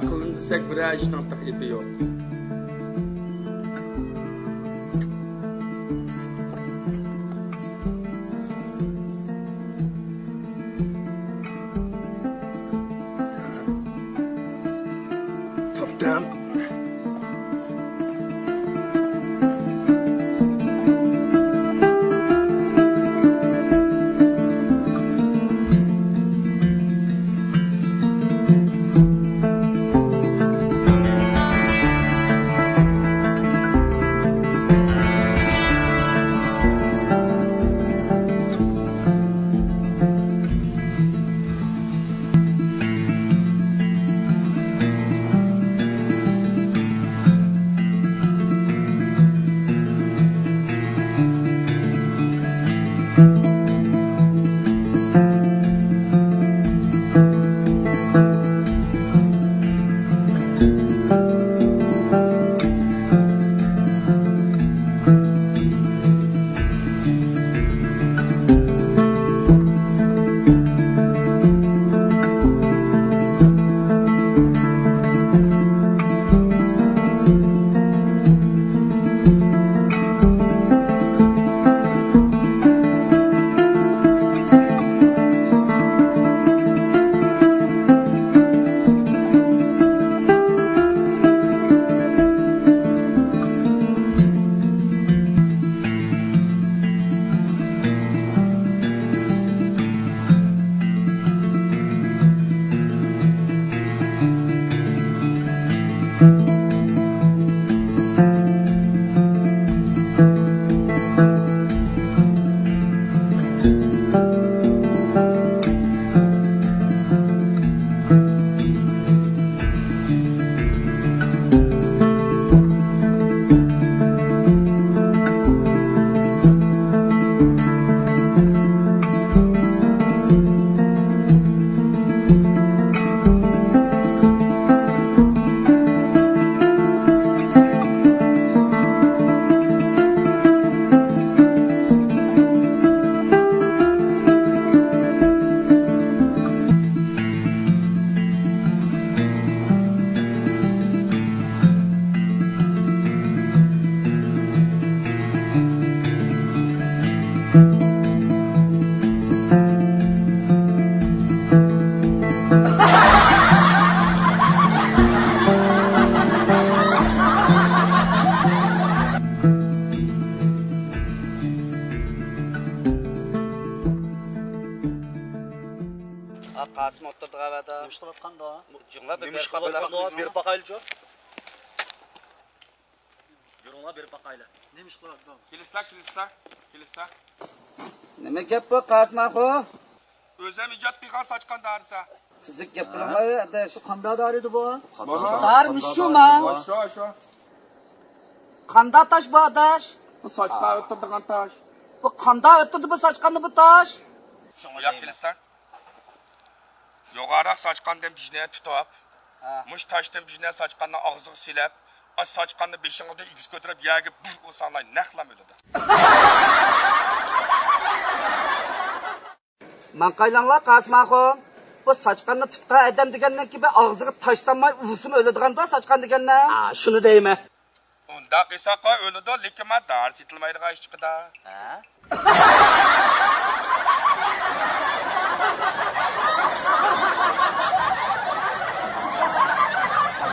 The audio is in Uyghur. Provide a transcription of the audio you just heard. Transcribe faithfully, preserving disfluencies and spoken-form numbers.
قىلىن دېسەك، بىرەر ئىشنىڭ تېخى ئېپى يوق. توختام. قاسىم ئولتۇردى قەۋەدە. نېمە ئىش قىلىۋاتقاندا؟ جۇڭلار بىر نېمە ئىش بېرىپ قىلىۋاتقاندا؟ باقايلى. بېرىپ باقايلىچۇ. يۈرۈڭلار، بېرىپ باقايلى. نېمە ئىش قىلىۋاتىدۇ؟ كېلىسىلەر، كېلىسىلەر، كېلىسىلەر. نېمە گەپ بۇ، قاسىم ئاخۇ؟ ئۆزۈم ئىجاد قىلغان ساچقان دارىسى. تۈزۈك گەپ قىلىڭلار، ئاداش. قانداق دارى ئىدى بۇ؟ دارىمۇ شۇما؟ شۇ، شۇ. قانداق تاش بۇ، ئاداش؟ بۇ ساچقان ئۆتتۈرىدىغان تاش. بۇ قانداق ئۆتتۈردى بۇ ساچقاننى بۇ تاش؟ شۇڭا كېلىسىلەر. يوغانراق ساچقاندىن بىژنە تۇتۇپ، ھە. مۇشۇ تاشتىن بىژنە ساچقاننىڭ ئاغزىغا سېلىپ، ئاش ساچقاننى بېشىڭىزدا ئېگىز كۆتۈرۈپ يەرگە بۇر ئۇرساڭلار نەقلا ئۆلىدۇ. ماڭقايلاڭلار قاسىم ئاخۇن. بۇ ساچقاننى تۇتقان ئادەم دېگەننىڭكى بىر ئاغزىغا تاش سالماي ئۇرسىمۇ ئۆلىدىغاندۇ ساچقان دېگەننى. ھا، شۇنى دەيمەن. ئۇنداق ئېساققا ئۆلىدۇ، لېكىن مەن دارى سېتىلمايدىغان ئىش چىقىدا. ھە؟